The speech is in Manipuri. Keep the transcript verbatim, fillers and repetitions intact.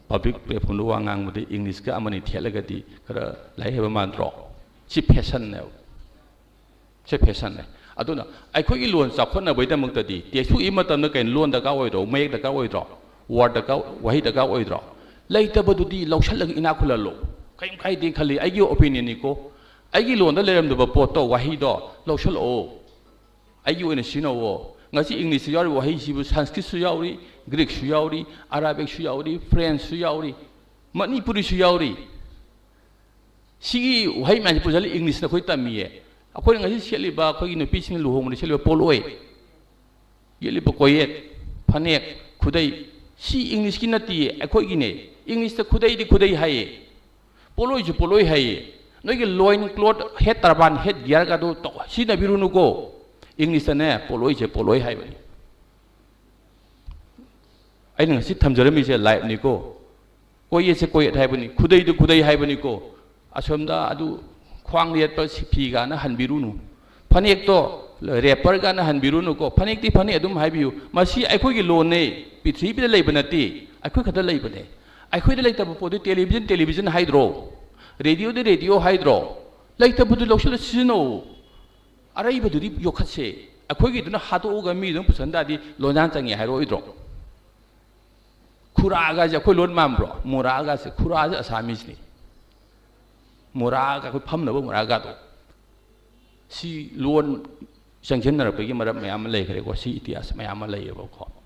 ꯄꯕ꯭ꯂꯤꯛ ꯄ꯭ꯂꯦꯠꯐꯣꯝꯗ ꯋꯥ ꯉꯥꯡꯕꯗ ꯏꯪꯂꯤꯁꯀ ꯑꯃꯅꯤ ꯊꯦꯠꯂꯒꯗꯤ ꯈꯔ ꯂꯥꯏꯔꯤꯛ ꯍꯩꯕ ꯃꯥꯟꯗ꯭ꯔꯣ? ꯁꯤ ꯐꯦꯁꯟꯅꯦꯕ꯫ ꯁꯤ ꯐꯦꯁꯟꯅꯦ꯫ ꯑꯗꯨꯅ ꯑꯩꯈꯣꯏꯒꯤ ꯂꯣꯟ ꯆꯥꯎꯈꯠꯅꯕꯒꯤꯗꯃꯛꯇꯗꯤ ꯇꯦꯛꯁꯕꯨꯛ ꯏꯕ ꯃꯇꯝꯗ ꯀꯩꯅꯣ, ꯂꯣꯟ ꯗꯔꯀꯥꯔ ꯑꯣꯏꯗ꯭ꯔꯣ? ꯃꯌꯦꯛ ꯗꯔꯀꯥꯔ ꯑꯣꯏꯗ꯭ꯔꯣ? ꯋꯥꯔꯗ ꯗꯔꯀꯥꯔ, ꯋꯥꯍꯩ ꯗꯔꯀꯥꯔ ꯑꯣꯏꯗ꯭ꯔꯣ? ꯂꯩꯇꯕꯗꯨꯗꯤ ꯂꯧꯁꯤꯜꯂꯒ ꯏꯅꯥꯛ ꯈꯨꯜꯍꯜꯂꯣ꯫ ꯀꯔꯤꯝ ꯀꯥꯏꯗꯦ ꯈꯜꯂꯤ, ꯑꯩꯒꯤ ꯑꯣꯄꯤꯅꯤꯌꯟꯅꯤꯀꯣ꯫ ꯑꯩꯒꯤ ꯂꯣꯟꯗ ꯂꯩꯔꯝꯗꯕ ꯄꯣꯠꯇꯣ, ꯋꯥꯍꯩꯗꯣ ꯂꯧꯁꯤꯜꯂꯛꯑꯣ꯫ ꯑꯩꯒꯤ ꯑꯣꯏꯅ ꯁꯤꯖꯤꯟꯅꯧꯑꯣ꯫ ꯉꯁꯤ ꯏꯪꯂꯤꯁꯇ ꯌꯥꯎꯔꯤꯕ ꯋꯥꯍꯩꯁꯤꯕꯨ ꯁꯪꯁꯀ꯭ꯔꯤꯠꯁꯨ ꯌꯥꯎꯔꯤ, ꯒ꯭ꯔꯤꯛꯁꯨ ꯌꯥꯎꯔꯤ, ꯑꯔꯥꯕꯤꯛꯁꯨ ꯌꯥꯎꯔꯤ, ꯐ꯭ꯔꯦꯟꯁꯁꯨ ꯌꯥꯎꯔꯤ, ꯃꯅꯤꯄꯨꯔꯤꯁꯨ ꯌꯥꯎꯔꯤ꯫ ꯁꯤꯒꯤ ꯋꯥꯍꯩ ꯃꯌꯥꯝꯁꯤ ꯄꯨꯁꯤꯜꯂ ꯏꯪꯂꯤꯁꯅ ꯑꯩꯈꯣꯏ ꯇꯝꯃꯤꯌꯦ꯫ ꯑꯩꯈꯣꯏꯅ ꯉꯁꯤ ꯁꯦꯠꯂꯤꯕ, ꯑꯩꯈꯣꯏꯒꯤ ꯅꯨꯄꯤꯁꯤꯡꯅ ꯂꯨꯍꯣꯡꯕꯗ ꯁꯦꯠꯂꯤꯕ ꯄꯣꯠꯂꯣꯏ, ꯌꯦꯠꯂꯤꯕ ꯀꯣꯌꯦꯠ, ꯐꯅꯦꯛ, ꯈꯨꯗꯩ, ꯁꯤ ꯏꯪꯂꯤꯁꯀꯤ ꯅꯠꯇꯤꯌꯦ, ꯑꯩꯈꯣꯏꯒꯤꯅꯦ꯫ ꯏꯪꯂꯤꯁꯇ ꯈꯨꯗꯩꯗꯤ ꯈꯨꯗꯩ ꯍꯥꯏꯌꯦ, ꯄꯣꯠꯂꯣꯏꯁꯨ ꯄꯣꯠꯂꯣꯏ ꯍꯥꯏꯌꯦ꯫ ꯅꯣꯏꯒꯤ ꯂꯣꯏꯟ ꯀ꯭ꯂꯣꯠ, ꯍꯦꯠ ꯇꯔꯕꯥꯟ, ꯍꯦꯠ ꯒꯤꯌꯥꯔꯒꯗꯣ ꯇꯧ-, ꯁꯤꯖꯤꯟꯅꯕꯤꯔꯨꯅꯨꯀꯣ꯫ ꯏꯪꯂꯤꯁꯇꯅꯦ ꯄꯣꯠꯂꯣꯏꯁꯦ ꯄꯣꯠꯂꯣꯏ ꯍꯥꯏꯕꯅꯤ꯫ ꯑꯩꯅ ꯉꯁꯤ ꯊꯝꯖꯔꯝꯃꯤꯁꯦ ꯂꯥꯏꯞꯅꯤꯀꯣ꯫ ꯀꯣꯌꯦꯠꯁꯦ ꯀꯣꯌꯦꯠ ꯍꯥꯏꯕꯅꯤ, ꯈꯨꯗꯩꯗꯨ ꯈꯨꯗꯩ ꯍꯥꯏꯕꯅꯤꯀꯣ꯫ ꯑꯁꯣꯝꯗ ꯑꯗꯨ ꯈ꯭ꯋꯥꯡ ꯌꯦꯠꯄ ꯁꯤ ꯐꯤ ꯀꯥꯅ ꯍꯟꯕꯤꯔꯨꯅꯨ꯫ ꯐꯅꯦꯛꯇꯣ ꯔꯦꯄꯔ ꯀꯥꯅ ꯍꯟꯕꯤꯔꯨꯅꯨꯀꯣ꯫ ꯐꯅꯦꯛꯇꯤ ꯐꯅꯦꯛ ꯑꯗꯨꯝ ꯍꯥꯏꯕꯤꯌꯨ꯫ ꯃꯁꯤ ꯑꯩꯈꯣꯏꯒꯤ ꯂꯣꯟꯅꯦ, ꯄ꯭ꯔꯤꯊꯤꯕꯤꯗ ꯂꯩꯕ ꯅꯠꯇꯦ, ꯑꯩꯈꯣꯏ ꯈꯛꯇ ꯂꯩꯕꯅꯦ꯫ ꯑꯩꯈꯣꯏꯗ ꯂꯩꯇꯕ ꯄꯣꯠꯇꯨ ꯇꯦꯂꯤꯚꯤꯖꯟ, ꯇꯦꯂꯤꯚꯤꯖꯟ ꯍꯥꯏꯗ꯭ꯔꯣ? ꯔꯦꯗꯤꯑꯣꯗꯤ ꯔꯦꯗꯤꯑꯣ ꯍꯥꯏꯗ꯭ꯔꯣ? ꯂꯩꯇꯕꯗꯨ ꯂꯧꯁꯤꯜꯂ ꯁꯤꯖꯤꯟꯅꯧ꯫ ꯑꯔꯩꯕꯗꯨꯗꯤ ꯌꯣꯛꯈꯠꯁꯦ꯫ ꯑꯩꯈꯣꯏꯒꯤꯗꯨꯅ ꯍꯥꯠꯇꯣꯛꯑꯒ ꯃꯤꯗꯨꯅ ꯄꯨꯁꯟ ꯇꯥꯔꯗꯤ ꯂꯣꯟꯌꯥꯟ ꯆꯪꯉꯦ ꯍꯥꯏꯔꯛꯑꯣꯏꯗ꯭ꯔꯣ? ꯈꯨꯔꯥꯒꯁꯦ ꯑꯩꯈꯣꯏ ꯂꯣꯟ ꯃꯥꯟꯕ꯭ꯔꯣ? ꯃꯣꯔꯥꯒꯁꯦ, ꯈꯨꯔꯥꯁꯦ ꯑꯁꯥꯃꯤꯁꯅꯤ꯫ ꯃꯣꯔꯥꯒ ꯑꯩꯈꯣꯏ ꯐꯝꯅꯕ ꯃꯣꯔꯥꯒꯗꯣ꯫ ꯁꯤ ꯂꯣꯟ ꯆꯪꯁꯤꯟꯅꯔꯛꯄꯒꯤ ꯃꯔꯝ ꯃꯌꯥꯝ ꯑꯃ ꯂꯩꯈ꯭ꯔꯦꯀꯣ, ꯁꯤ ꯏꯇꯤꯍꯥꯁ ꯃꯌꯥꯝ ꯑꯃ ꯂꯩꯌꯦꯕꯀꯣ꯫